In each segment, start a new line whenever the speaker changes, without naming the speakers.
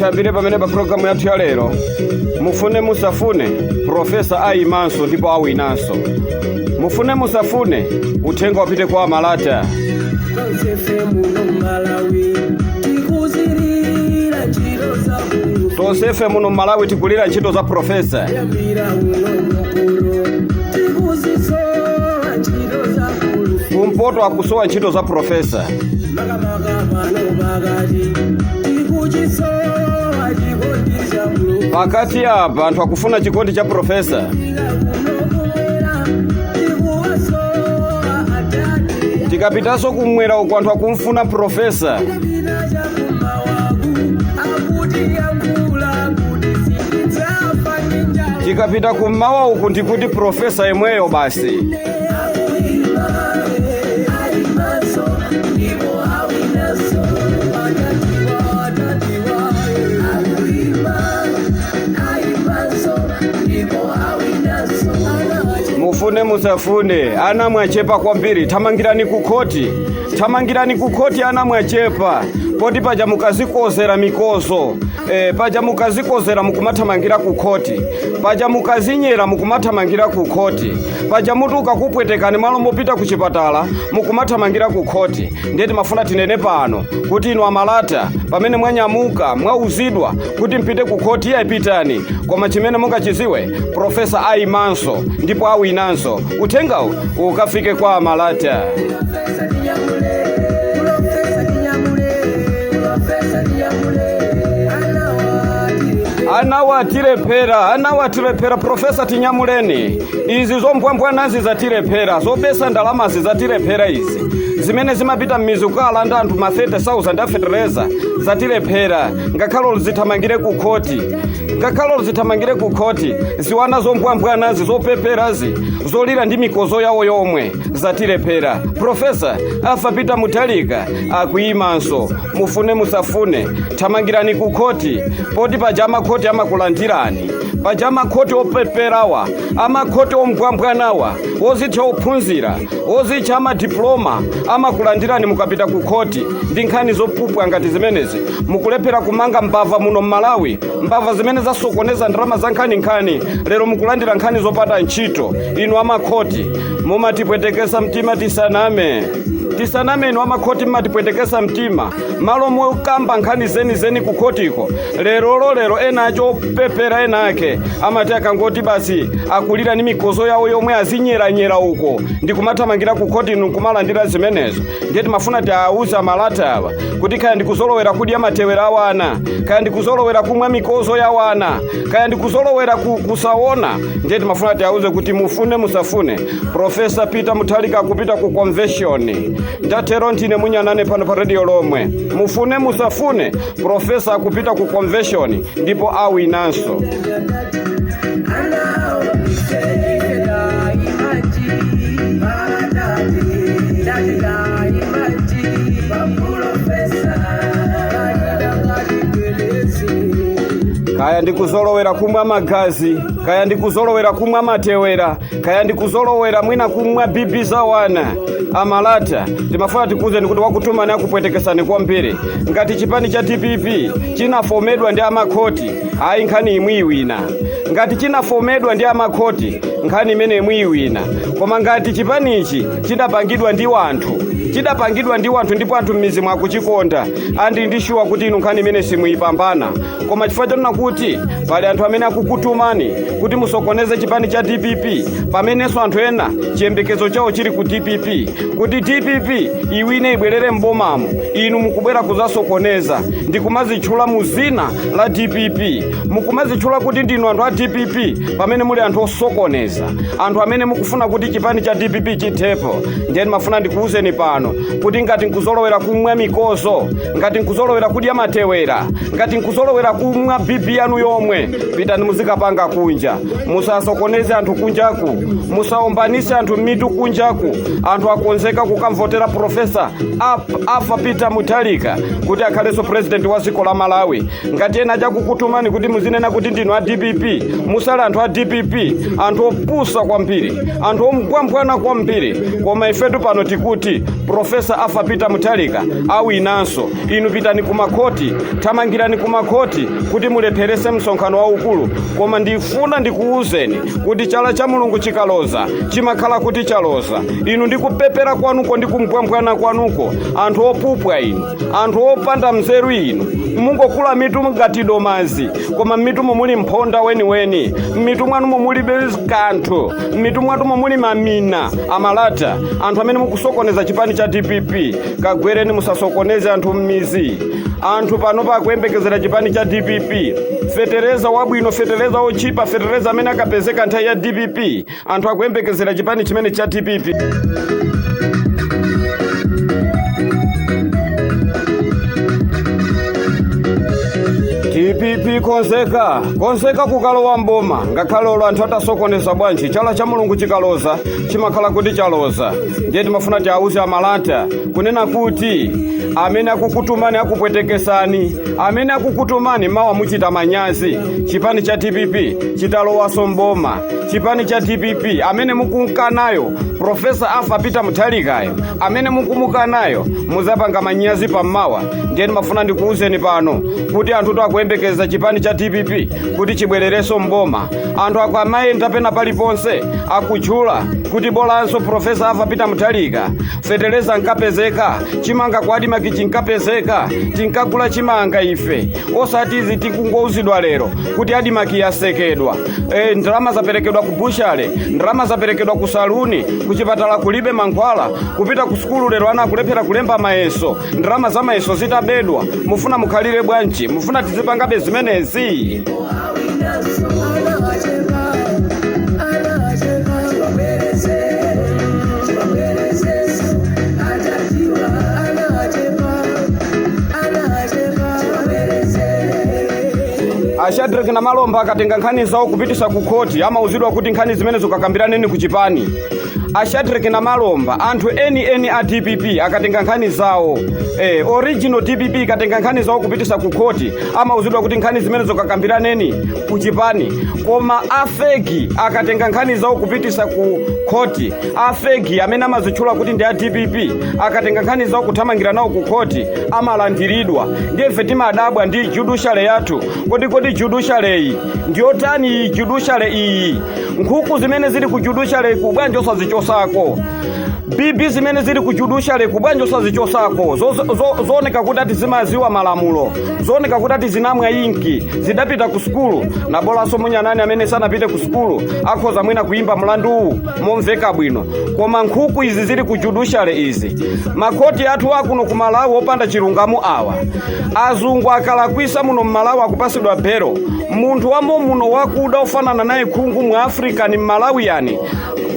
Tiyambire pamene pa programu yathu ya lero. Mufune musafune, Profesa ayimanso ndipo awinanso. Mufune musafune, uthenga wapite kwa Amalata.
Tonsefe muno Malawi tikuzirira ntchito za
Tonsefe muno Malawi tikulira ntchito za Profesa.
Yambira uno mukulu tikuzisowa ntchito za
Kumpoto akusowa ntchito za Profesa.
Makamaka pano pakati tikuchisowa chikondi cha mulu.
Pakati apa anthu akufuna chikondi cha Profesa.
Kuno kumwera tikuwasowa atati.
Tikapitanso kumwera uku, anthu akumfuna Profesa.
Tikapita chakumawaku akuti yankhula kuti sitidzafa ndi njala.
Tikapita kummawa uku, ndikuti Profesa yemweyo basi.
Akuima alimaso ndipo awinaso atatiwa atatiwa akuima alimaso ndipo awinaso.
Mufune musafune, ana mwachepa kwambiri, thamangirani ku khoti, thamangirani ku khoti. Ana mwachepa poti paja mukazikozera mikozo, paja mukazikozera mukumathamangira ku khoti, paja mukazinyera mukumathamangira ku khoti, paja mutu ukakupwetekani, malo mopita ku chipatala mukumathamangira ku khoti. Ndiye timafuna tinene pano kuti inu Amalata, pamene mwanyamuka, mwauzidwa kuti mpite ku khoti, iye pitani, koma chimene mungachiziwe, Profesa ayimanso ndipo awinanso. Uthengawu ukafike kwa Amalata.
Profesa tinyamule, Profesa tinyamule, Profesa tinyamule, anawa.
Ana watilephera, ana watilephera. Profesa tinyamuleni. Izi zombwambwanazi zatilephera, zobesa ndalamazi zatilephera, izi zimene zimapita m'mizi kukalanda anthu ma 30,000 afetereza zatilephera. Ngakhale zithamangire ku khoti, ngakhale zithamangire ku khoti, ziwana zombwambwanazi, zopeperazi, zolira ndi mikozo yawo yomwe zatilephera. Profesa Arthur Peter Mutharika akuyimanso. Mufune musafune, thamangirani ku khoti, poti paja amakhoti amakulandirani. Paja amakhoti opeperawa, amakhoti ombwambwanawa, ozitcha ophunzira, ozitcha amadiploma, amakulandirani mukapita ku khoti ndi nkhani zopupwa ngati zimenezi. Mukulephera kumanga mbava muno mMalawi, mbava zimene zasokoneza ndalama za nkhaninkhani, lero mukulandira nkhani zopata ntchito. Inu amakhoti mumatipwetekesa mtima, tisaname, tisaname. Inu amakhoti mmatipwetekesa mtima. Malo mokamba nkhani zenizeni kukhotiko, lerolo lero ena acho opepera, ena ake amati akangoti basi akulira ndi mikozo yawo yomwe, azinyeranyera uko ndikumathamangira kukhoti, inu nkumalandira zimenezo. Ndiye timafuna tiawuze Amalata awa kuti kaya ndikuzolowera kudya matewera awana, kaya ndikuzolowera kumwa mikozo ya wana, kaya ndikuzolowera kusaona, ndiye timafuna tiawuze kuti mufune musafune, Profesa Peter Mutharika akupita ku convention. Ndatero ndine munyanane pano pa Radio Lomwe. Mufune musafune, Profesa akupita ku convention ndipo awinanso.
Anawa imanji atati imanji papulofesa.
Kaya ndikuzolowera kumwa magazi, kaya ndikuzolowera kumwa matewera, kaya ndikuzolowera mwina kumwa bibi za wana, Amalata timafuna tikuwuzeni kuti wakutumani akupwetekesani kwambiri. Ngati chipani cha DPP chinafomedwa ndi amakhoti, ayi, nkhani imwe iwina. Ngati chinafomedwa ndi amakhoti, nkhani imene imwe iwina. Koma ngati chipanichi chidapangidwa ndi wanthu, chidapangidwa ndi wanthu ndipo anthu m'mizi mwakuchikonda, andi ndi sure kuti inu nkhani imene simuyipambana. Koma chifukwa chonena kuti pali anthu amene akukutumani kuti musokoneze chipani cha DPP, pamenenso anthu ena chiyembekezo chawo chili ku DPP kuti DPP iwine, ibwerere mbomamo, inu mukubwera kuzasokoneza ndi kumazitchula mu zina la DPP, mukumazitchula kuti ndinu anthu a DPP pamene muli anthu osokoneza, anthu amene mukufuna kuti chipani cha DPP chithepo. Ndiye ndimafuna ndikuwuzeni pano kuti ngati nkuzolowera kumwa mikozo, ngati nkuzolowera kudya matewera, ngati nkuzolowera kumwa bibi yanu yomwe, pitani muzikapanga kunja. Musasokoneze anthu kunjaku, musaombanise anthu mitu kunjaku. Anthu akonzeka kukamvotera Profesa Arthur Peter Mutharika kuti akhalenso president wa dziko la Malawi. Ngati ena achakukutumani kuti muzinena kuti ndinu a DPP, musali anthu a DPP, anthu Opusa kwambiri, anthu ombwambwana kwambiri. Koma ifetu pano tikuti Professor Arthur Peter Mutharika awinanso. Inu pitani kumakhoti, thamangirani kumakhoti kuti mulepherese msonkhano waukulu. Koma ndifuna ndikuwuzeni kuti chala cha Mulungu chikaloza, chimakhala kuti chaloza. Inu ndikupepera kwanuko ndi kumbwambwana kwanuko, anthu opupwa inu, anthu opanda mzeru inu, mungokula mitu ngati domazi, koma m'mitumo muli mphonda weniweni. M'mitu mwanumo mulibe kanthu, m'mitu mwatumo muli mamina amalata. Anthu amene mukusokoneza chipani cha DPP, kagwereni, musasokoneze anthu m'mizi. Anthu pano pakuyembekezera chipani cha DPP. Fetereza wabwino, fetereza ochipa, fetereza amene akapezeka nthawi ya DPP. Anthu akuyembekezera chipani chimene cha DPP. DPP, konzeka, konzeka kukalowa mboma. Ngakhale olo anthu atasokoneza bwanji, chala cha Mulungu chikaloza, chimakhala kuti chaloza. Ndiye timafuna tiauze amalata kunena kuti amene akukutumani akupwetekesani. Amene akukutumani, mawa muchita manyazi. Chipani cha DPP chitalowaso mboma, chipani cha DPP amene mukunkanayo, Professor Arthur Peter Mutharikayo amene mukumukanayo, muzapanga manyazi pammawa. Ndiye ndimafuna ndikuwuzeni pano kuti anthu akuyembekeza chipani cha DPP kuti chibwererenso mboma. Anthu akamayenda pena paliponse akutchula kuti bolanso Professor Arthur Peter Mutharika. Feteleza nkapezeka, chimanga kwa ADMARC chinkapezeka, tinkagula chimanga ife, osati izi tikungouzidwa lero kuti ADMARC yasekedwa. Ndalama zaperekedwa ku butchery, ndalama zaperekedwa ku saluni, kuchipatala kulibe mankhwala, kupita ku sukulu lero ana akulephera kulemba mayeso, ndalama za mayeso zitabedwa. Mufuna mukhalire bwanji? Mufuna tizipangabe zimenezi?
Anacheka, anacheka, chiwabwereze, chiwabwereze, atajiwa. Anacheka, anacheka, chiwabwereze.
Ashadrack na Malomba akatenga nkhani zawo kupitisa ku khoti, amauzidwa kuti nkhani zimene zikakambiraneni ku chipani. Ashadrack na Malomba, anthu eni eni a DPP, akatenga nkhani zawo, original DPP ikatenga nkhani zawo kupitisa ku khoti, amauzidwa kuti nkhani zimene zikakambiraneni ku chipani. Koma a fake akatenga nkhani zawo kupitisa ku khoti, a fake amene amazitchula kuti ndi a DPP akatenga nkhani zawo kuthamangira nawo ku khoti, amalandiridwa. Ndiye ife timadabwa ndi judiciary yathu. Kodi judiciary iyi ndiyotani? Iyi judiciary iyi, nkhuku zimene zili ku judiciary ku bwanji osazichosako? Bibi zimene zili ku judiciary ku bwanji osazichosako? Zooneka kuti ati zimaziwa malamulo, zooneka kuti ati zinamwa inki, zidapita ku sukulu. Nabolanso munyanani amene sanapite ku sukulu akhoza mwina kuyimba mlanduwu momveka bwino. Koma nkhuku izi zili ku judiciary izi, makhoti athu akuno ku Malawi opanda chilungamo awa. Azungu akalakwisa muno mmalawi akupasidwa belo. Munthu wamo muno wakuda ofanana naye khungu mu Africa ni Mmalawiyani,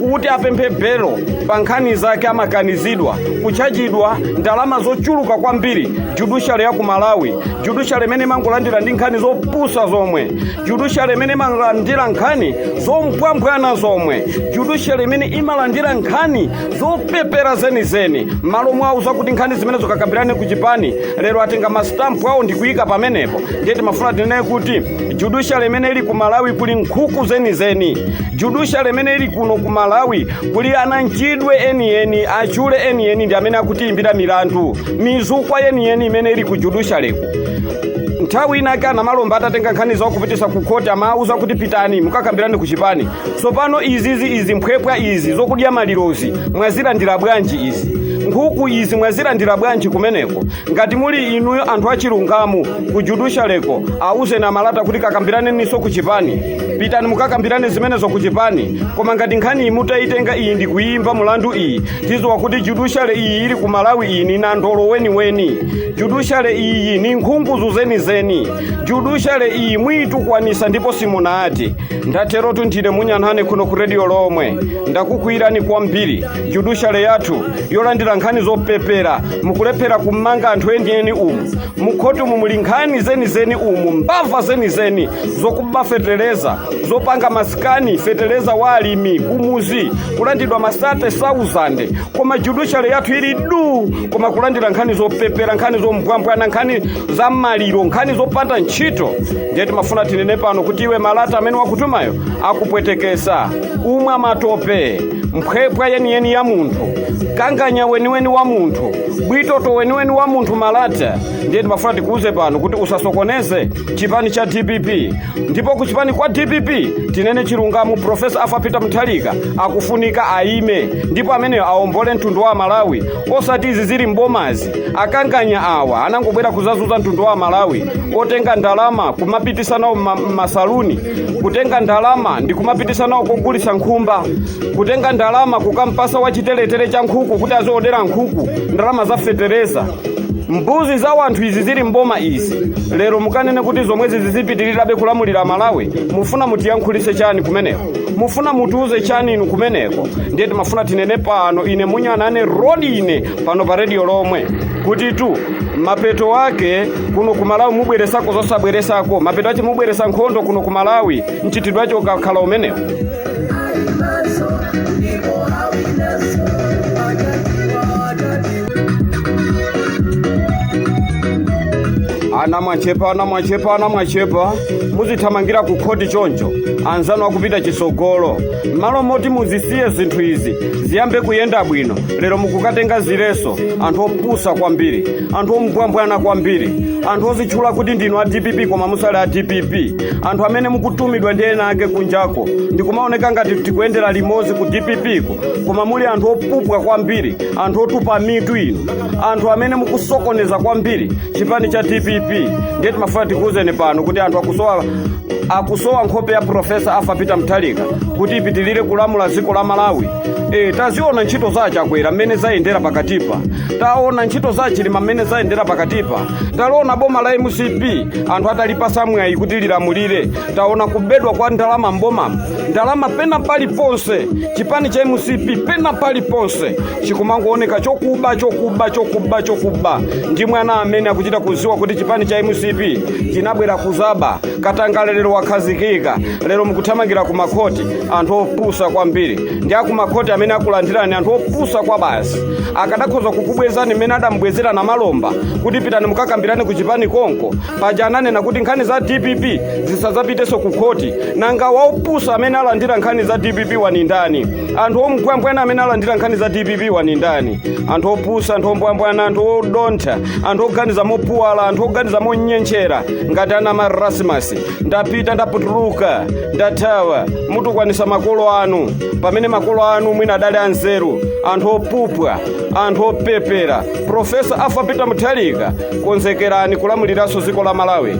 kuti apemphe belo pa nkhani zake amakanizidwa, kutchajidwa ndalama zochuluka kwambiri. Judiciary ya ku Malawi, judiciary imene imangolandira ndi nkhani zopusa zomwe, judiciary imene imalandira nkhani zompwambwana zomwe, judiciary imene imalandira nkhani zopepera zenizeni, m'malo mwawo zakuti nkhani zimene zikakambirane ku chipani, lero atenga mastampu awo ndikuyika pamenepo. Ndiye timafuna tinene kuti judiciary imene ili ku Malawi kuli nkhuku zenizeni. Judiciary imene ili kuno ku Malawi kuli ananchidwe enieni, achule enieni ndi amene akutiyimbira milandu, mizukwa yeniyeni imene ili ku judiciary. Nthawi ina kana Malomba atatenga nkhani zawo kupitisa ku khoti, amauza kuti pitani mukakambirane ku chipani. Tsopano izizi, izi mphwepwa izi zokudya malirozi, mwazilandira bwanji izi? Nkhuku izi mwazilandira bwanji kumeneko? Ngati muli inuyo anthu achilungamo ku judiciaryko, auzeni amalata kuti kakambiraneninso ku chipani, pitani mukakambirane zimenezo ku chipani. Koma ngati nkhani iyi mutayitenga iyi ndi kuyimba mulandu iyi, tiziwa kuti judiciary iyi ili ku Malawi iyi ni nandolo weniweni. Judiciary iyi ni nkhunguzu zenizeni. Judiciary iyi muyitukwanisa ndipo simunati. Ndaterotu, ndine munyanhane kuno ku Radio Lomwe. Ndakukwirani kwambiri judiciary yathu yolandira. Mukulandira nkhani zopepera, mukulephera kumanga anthu enieni umu. Mukhoti umu muli nkhani zenizeni umu, mbava zenizeni zokuba feteleza, zopanga masikani feteleza wa alimi kumuzi, kulandidwa ma 30,000, koma judiciary yathu ili du, koma kulandira nkhani zopepera, nkhani zombwambwana, nkhani za maliro, nkhani zopanda ntchito. Ndiye timafuna tinene pano kuti iwe Malata, amene wakutumayo akupwetekesa, umwa matope, mphwepwa yeniyeni ya munthu, kanganya weniweni wa munthu, bwitoto weniweni wa munthu, Malata. Ndiye timafuna tikuuze pano kuti usasokoneze chipani cha DPP. Ndipo ku chipani kwa DPP, tinene chilungamo, Professor Arthur Peter Mutharika akufunika aime, ndipo ameneyo awombole mtundu wa Malawi, osati izi zili mbomazi. Akanganya awa anangobwera kuzazuza mtundu wa Malawi, otenga ndalama kumapitisa nawo masaluni, kutenga ndalama ndi kumapitisa nawo kogulitsa nkhumba, kutenga ndalama kukampasa wachiteretere cha nkhuku kuti aziodera nkhuku, ndalama za fetereza. Mbuzi za wanthu izi zili mboma izi. Lero mukanene kuti zomwezi zizipitirirabe kulamulira Malawi? Mufuna mutiyankhulise chani kumeneko? Mufuna mutiuze chani inu kumeneko? Ndiye timafuna tinene pano, ine munyanane rodine pano pa redio lomwe, kuti tu mapeto ake kuno ku Malawi mubweresako zosabweresako. Mapeto ache mubweresa nkhondo kuno ku Malawi, mchitidwe ache ukakhala umenewo.
Aimaso ndipo awinaso adadiwa adadiwa.
Ana mwachepa, ana mwachepa, ana mwachepa, muzithamangira ku khoti choncho anzanu akupita chisogolo. M'malo moti muzisiye zinthu izi ziyambe kuyenda bwino, lero mukukatenga zileso. Anthu opusa kwambiri, anthu ombwambwana kwambiri, anthu ozitchula kuti ndinu a DPP koma musali a DPP, anthu amene mukutumidwa ndi ena ake kunjako ndikumaoneka ngati tikuyendera limodzi ku DPP ko, koma muli anthu opupwa kwambiri, anthu otupa mitu inu, anthu amene mukusokoneza kwambiri chipani cha DPP. Ndiye timafuna tikuwuzeni pano kuti anthu akusowa nkhope ya Professor Arthur Peter Mutharika kuti ipitilire kulamula dziko la Malawi. Taziona ntchito za Chakwera mmene zayendera pakatipa, taona ntchito za Chilima mmene zayendera pakatipa, taliona boma la MCP anthu atalipasa mwayi kuti lilamulire, taona kubedwa kwa ndalama mbomamo, ndalama pena paliponse. Chipani cha MCP pena paliponse chikumangooneka chokuba, chokuba, chokuba, chokuba. Ndi mwana amene akuchita kuziwa kuti chipani cha MCP chinabwera kuzaba. Katangale lero wakhazikika. Lero mukuthamangira ku makhoti, anthu opusa kwambiri. Ndi akumakhoti amene akulandirani, anthu opusa kwa basi. Akadakhoza kukubwezani mmene adamubwezera na Malomba kuti pitani mukakambirane ku chipani konko. Paja ananena kuti nkhani za DPP zisadzapitenso ku khoti. Nanga waupusa amene alandira nkhani za DPP wani ndani? Anthu ombwambwana amene alandira nkhani za DPP wani ndani? Anthu opusa, anthu ombwambwana, anthu odontha, anthu oganiza mopuwala, anthu oganiza monyenchera ngati ana Marasmus. Ndapita, ndaputuluka, ndathawa. Mutukwanisa makolo anu pamene makolo anu mwina adali anzeru. Anthu opupwa, anthu opepera. Professor Arthur Peter Mutharika, konzekerani kulamuliranso dziko la Malawi.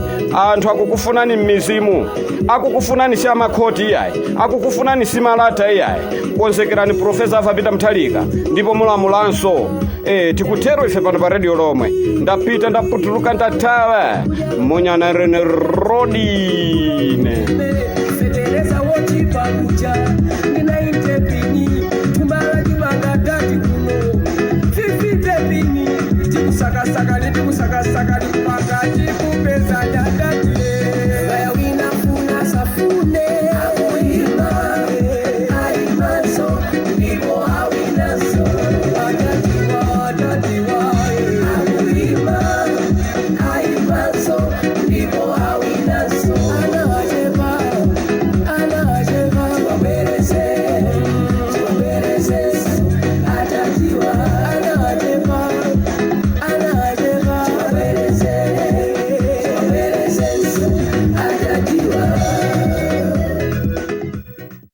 Anthu akukufunani m'mizimu, akukufunani si amakhoti iyayi, akukufunani si Malata iyayi. Konzekerani, Professor Arthur Peter Mutharika, ndipo mulamulanso. Tikutero ife pano pa redio lomwe. Ndapita, ndaputuluka, ndathawa. Munyana rene rodine.
Fetereza wochipa kuja.